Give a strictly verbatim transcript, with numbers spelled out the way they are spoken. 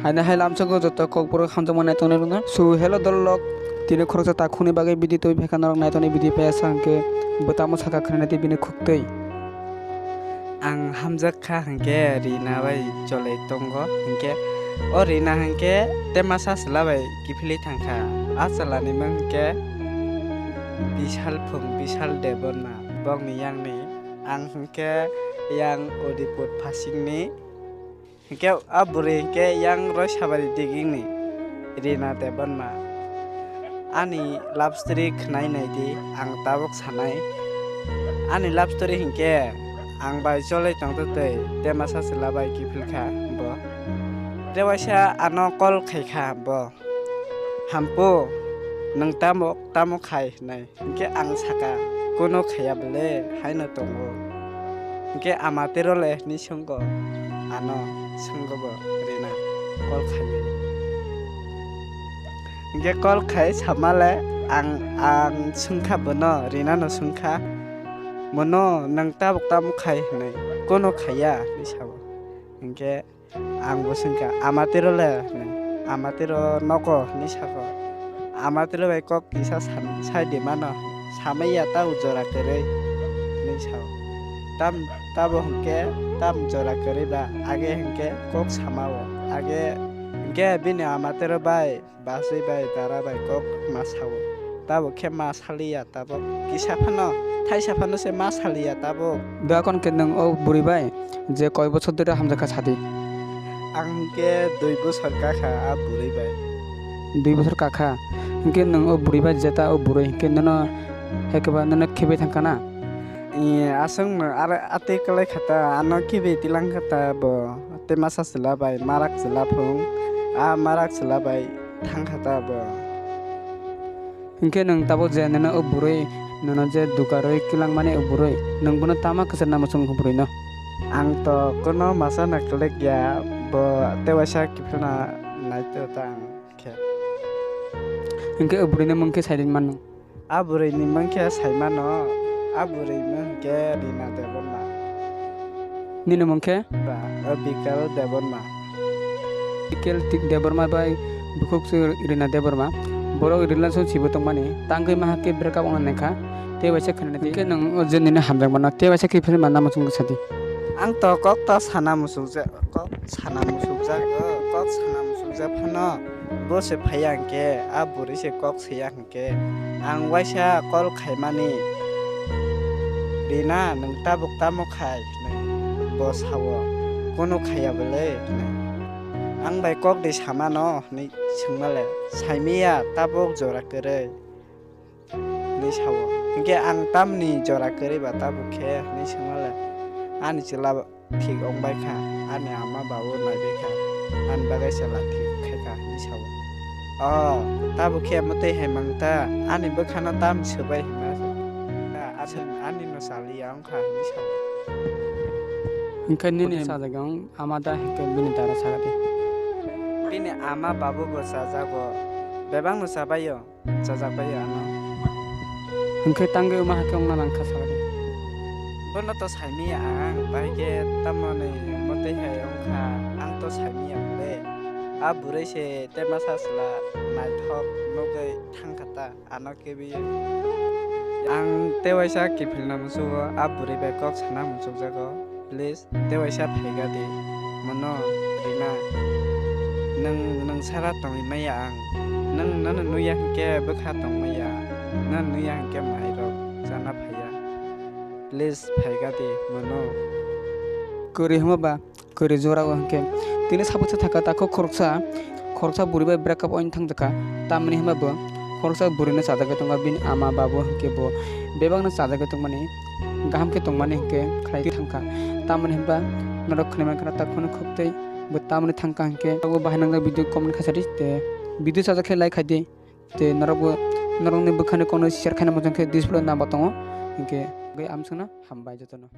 Haino hai lamsogo joto kokborok hamjakmani tongwi rwno. So, hello dolok, tini khoroksa takhukni bagwi video tubui phaikha norok naitokni video paiya sa hwnkhe bo tamo sakha khwnanai di bini khuktwi. Ang hamjak kha hwnkhe Rina bai cholai tongo hwnkhe o Rina hwnkhe tema sa chwla bai kiphilwi thangkha. A chwlani mung hwnkhe Bishal Phung, Bishal Debbarma bokni yangni. Ang hwnkhe yang Udipur phasingni. Hwnkhe a bwrwi hwnkhe yang Roisabari digini Rina Debbarma. Ani love story khwnai nai di, ang tabuk sanai. Ani love story hwnkhe ang bai cholai tongtwtwi, tema sa chwla bai kiphilkha bo. Tewaisa ano call khaikha bo. Hampu, nwng tamo, tamo khai? Hwnwi. Hwnkhe ang sakha, "Kono khaiya bwle, haino tongo." Hwnkhe ama tero le hwnwi swngo, ano swngo bo Rina call khaiwi. Hwnkhe call khai samale ang, ang swngkha bono, Rina no swngkha, "Mono nwng tabuk tamo khai?" hwnwi. "Kono khaiya," hwnwi sao. Hwnkhe Ang bo swngkha, "Ama tero le?" hwnwi. "Ama tero nogo," hwnwi sako. "Ama tero bai kok kisa san-, sai di mano, samaiya tabo jora kwrwi," hwnwi sao. Tam, tabo hwnkhe tam jora kwrwi ba, age hwnkhe kok samao, age hwnkhe bini ama tero bai, bachwi bai, dara bai kok ma sao. Tabo khe ma saliya. Tabuk kisa phano, thaisa phano se ma saliya tabuk. Doakon khe nwng o bwrwi bai je koi bochor dhori hamjakha sadi? Ang hwnkhe dui bochor kakha a bwrwi bai. Dui bochor kakha? Hwnkhe nwng o bwrwi bai jeta o bwrwi hwnkhe nono hekeba nono khibi thangkha na? Ee, aswk no aro atwi kwlai kha ta, ano khibi tilang kha ta bo. Tei masa chwla bai marak chwla phung, a marak chwla bai thangkha ta bo. Hinkhe nwng tabuk je nono o bwrwi, nono je dukarwi kilangmani o bwrwi, nwng bono tama kwchwrna muchung o bwrwino? Ang to kono masa na kwlwk ya, bo tei waisa kiphilna nai to ta ang khe. Hinkhe o bwrwini mung khe sai rinmano? A bwrwini mung khe sai mano, a bwrwini mung khe Rina Debbarma. Nini mung khe? Ba, o Bikel Debbarma. Bikel Ti-, Debbarma bai bukhuk se Rina Debbarma. Borok relationship o tongmani, tangwi ma hakhe break up wngna naikha. Tei waisa khwnani di. Hinkhe nwng o je nini hamjakmano, tei waisa kiphilwi manna muchung khe sadi. Ang to kok to sana muchungjak, kok sana muchungjak, o kok sana muchungjak phano bo se phaiya hinkhe, a bwrwi se kok saiya. Khe ang waisa call khaimani, "Rina, nwng tabuk tamo khai?" hwnwi bo sao. "Kono khaiya bwle?" hwnwi. "Ang bai kok di samano?" hwnwi swngmale, "Saimiya, tabuk jora kwrwi," hwnwi sao. Hinkhe ang tamni jora kwrwi ba tabuk khe hwnwi swngmale, ani chwla thik wng bai kha, ani ama babu nai bai kha, ani bagwi se lathik khai kha, hinwi sao. O, tabuk khe mwtwi hai mang ta, ani bwkhano tam swbai hima se. Aswk ani no saliya wng kha, hinwi sao. Hinkhe nini sajagwi wng ama da hinkhe bini dara saga di. Bini ama babu bo chajago, bebak no chabaio. Chajak bai ano. Hinkhe tangwi wngma hakhe wngna nang kha sakni. Bono to saimiya ang, bahai khe tamoni mwtwi hai wngkha, ang to saimiya bwle. A bwrwi se tei masa chwla naithok nugwi thangkha ta, ano kebiwi. Ang tei waisa kiphilna muchugo, a bwrwi bai kok sana muchukjago, please. Tei waisa phaikha di, mono Rina, nwng, nwng sara tongwi maya ang. Nwng, nono nuya hinkhe bwkha tong maya, nono nuya hinkhe mairok chana phaiya. Please phaikha di, mono. Kwrwi hwnba ba, kwrwi jora o hinkhe. Tini sabuksa thaka takhuk khoroksa, khoroksa bwrwi bai break up oini thangjakha. Tamni hwnba bo khoroksa bwrwino chajagwi tongkha, bini ama babu hinkhe bo bebakno chajagwi tongmani. Kaham khe tongmani hinkhe khlai thangkha. Tamoni hinba norok khwnai mankha takhukno khuk tei bo tamoni thangkha hinkhe abo bahai nangjak video comment khaisadi tei video chajak khe like khaidi tei norokbo norokni bwkhani kokno share khaina muchung khe display o number tongo hinkhe amsongno hambai jotono.